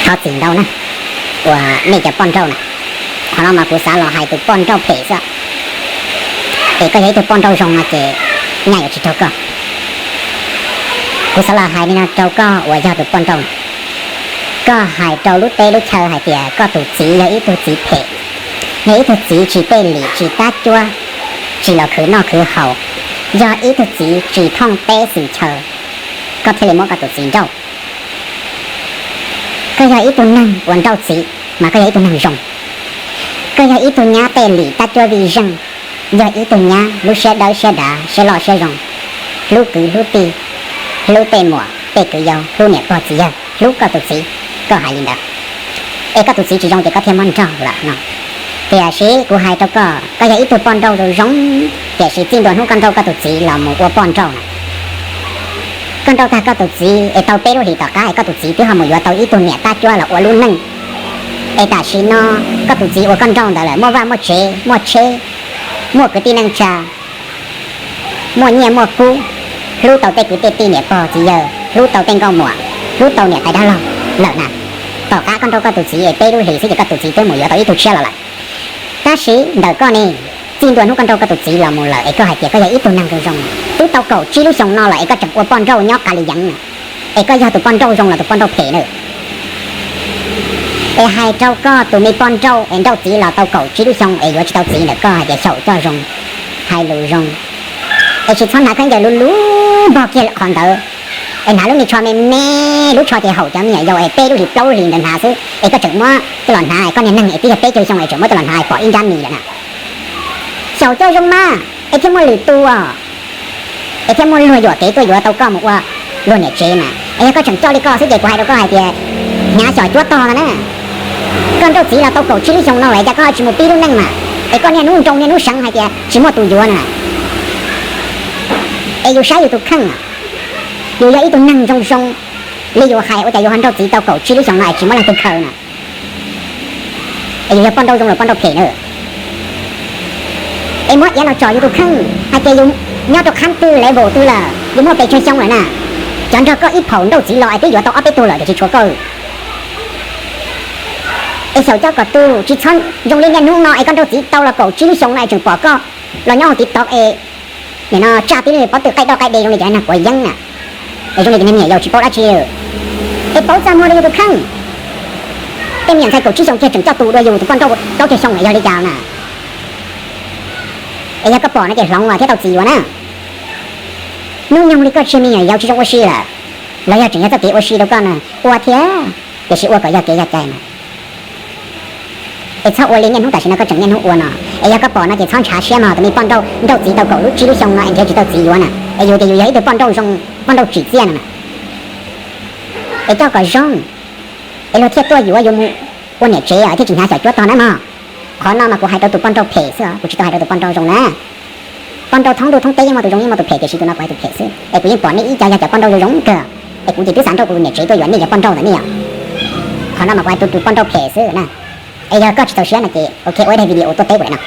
Thov txim ntau na, uas nej cov poj nrauj na, qhov no mas kuv xav los hais tus poj nrauj phem xwb. Es koj yog ib tug poj nrauj zoo no ces nyaj yuav tsis raug koj. Kuv xav los hais li no rau koj uas yog tus poj nrauj na, koj hais rau lub teb lub chaw hais tias koj tus txiv yog ib tug txiv phem, yog ib tug txiv tsis tej lim tsis tab cuab, tsis los khwv noj khwv haus, yog ib tug txiv tsis thooj teb xwm chaw, koj thiaj li muab koj tus txiv nrauj. Koj yog ib tug neeg uas nrauj txiv, mas koj yog ib tug neeg zoo. Koj yog ib tug nyab tej lim tab cuab vij zeej, yog ib tug nyab lub siab dawb siab dav siab loj siab zoo, hlub kwv hlub tij, hlub tej muam tej kwv yau, hlub niam pog txiv yawg, hlub koj tus txiv. Koj hais li ntawd, es koj tus txiv tsis zoo ces koj thiaj muab nrauj lawm no. Tiam sis kuv hais rau koj, koj yog ib tug poj nrauj zoo zoo, tiam sis txij ntua hnub koj nrauj koj tus txiv los mus ua poj nrauj na, koj nrauj tag koj tus txiv es tau peb lub hlis tom qab es koj tus txiv twb ho mus yuav tau ib tug niam tab cuab los ua lub neej. Es tam sim no koj tus txiv uas koj nrauj ntawd lawm muaj vaj muaj tsev muaj tsheb, muaj kwv tij neej tsa, muaj nyiaj muaj kub, hlub tau tej kwv tej tij niam pog txiv yawg, hlub tau tej nkauj muam, hlub tau niam tais dab laug lawm na. Tom qab koj nrauj koj tus txiv es peb lub hlis xwb ces koj tus txiv twb mus yuav tau ib tug tshiab los lawm. Tab sis ntawm koj ne, txij ntua hnub koj nrauj koj tus txiv los mus lawm es koj hais tias koj yog ib tug neeg zoo zoo, twb tau kaum tsib lub xyoo no lawm es koj tseem ua poj nrauj nyob qa li yeev na, es koj yog tus poj nrauj zoo los tus poj nrauj phem na? Es hais rau koj tus me poj nrauj es nrauj txiv los tau kaum tsib lub xyoo es yuav tsis tau txiv ntawm koj hais tias xyaum coj zoo, hais lus zoo, es tsis txhob hnav khaub ncaws luv luv npog kiag qhov ntawd, es hnav lub me tsho me me, lub tsho ces haum cov me nyuam yaus es peb lub hlis plaub lub hlis ntawd hnav xwb es koj tseem muab coj los hnav, koj niag neeg es twb yog peb caug xyoo es tseem muab coj los hnav pom ib nrab mis lawm na. Xyaum coj zoo mas es thiaj muaj lwm tus, es thiaj muaj luag yuam kev tuaj yuav tau koj mus ua luag niam tsev mas. Es yog koj tseem coj li koj xwb ces kuv hais rau koj hais tias hnyav xyaum cuab tog no na. Koj nrauj txiv los tau kaum tsib lub xyoo no lawm cas koj ho tsis mus pib lub neej mas, es koj niaj hnub nroo niaj hnub seev hais tias tsis muaj tus yuav na. Es yus saib yus tus kheej, yus yog ib tug neeg zoo zoo li yus hais ua cas yus ho nrauj txiv tau kaum tsib lub xyoo no es tsis muaj leej twg khaws na. Es yus yog poj nrauj zoo los poj nrauj phem na? Es muab iav los tsom yus tus kheej hais tias yus nyob rau qhab twg level twg lawm, yus muaj pes tsawg xyoo lawm na. Cov nrog koj ib phaum nrauj txiv los es twb yuav tau ob peb tug lawm tiam sis tshuav koj. Es xyaum coj kom tu, tsis txhob zoo li niaj hnub no es koj nrauj txiv tau los kaum tsib lub xyoo no es tseem pom koj los nyob hauv TikTok es nim no tsa tib neeg pob tw qaij doj qaij de zoo li cov neeg quav yeeb na, es zoo li cov niag me nyuam yaus tsis paub dab tsi. Es paub txaj muag rau yus tus kheej. Tej me nyuam ntxhais kaum tsib xyoo kiag tseem coj tu dua yus tus poj nrauj plaub caug xyoo yog li cas na? Es yog koj pom no ces hloov los thiab tau txiv yuav na. Hnub nyoog li koj tsis yog me nyuam yaus tsis zoo ua si lawm, los yog tseem yog txoj kev ua si rau koj na, ua thiab, tiam sis ua kom yog kev yog cai mas. Es txhob ua li niaj hnub tam sim no koj tseem niaj hnub ua no. Es yog koj pom no ces txhob ntshav siab mog, tus me poj nrauj nrauj txiv tau kaum lub tsib lub xyoo no es nrhiav tsis tau txiv yuav na. Es yus tias yus yog ib tug poj nrauj zoo, poj nrauj tsim txiaj no na. Es coj kom zoo, es luag thiaj tuaj yuav yus mus ua niam tsev thiaj tsis hnyav xyaum cuab tog na mog. Qhov no mas kuv hais rau tus poj nrauj phem xwb, kuv tsis tau hais rau tus poj nrauj zoo na. Poj nrauj thoob ntuj thoob teb yeej muaj tus zoo yeej muaj tus phem, tiam sis tus no kuv hais tus phem xwb. Es kuv yeej pom nej ib co yog cov poj nrauj zoo zoo kawg, es kuv ces twb xav nrauj kuv niam tsev tuaj yuav nej cov poj nrauj ntawm nej os. Qhov no mas kuv hais rau tus poj nrauj phem xwb na. Es yog koj tsis txaus siab no ces ok, ua ib daim video tuaj teb kuv lawm no,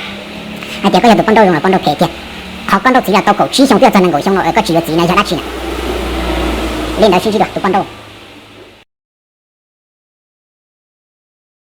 hais tias koj yog tus poj nrauj zoo los poj nrauj phem tiag. Qhov koj nrauj txiv los tau kaum tsib xyoo twb txog nees nkaum xyoo no es koj tsis yuav txiv no yog dab tsi na? Li ntawd sib ntsib dua tus poj nrauj.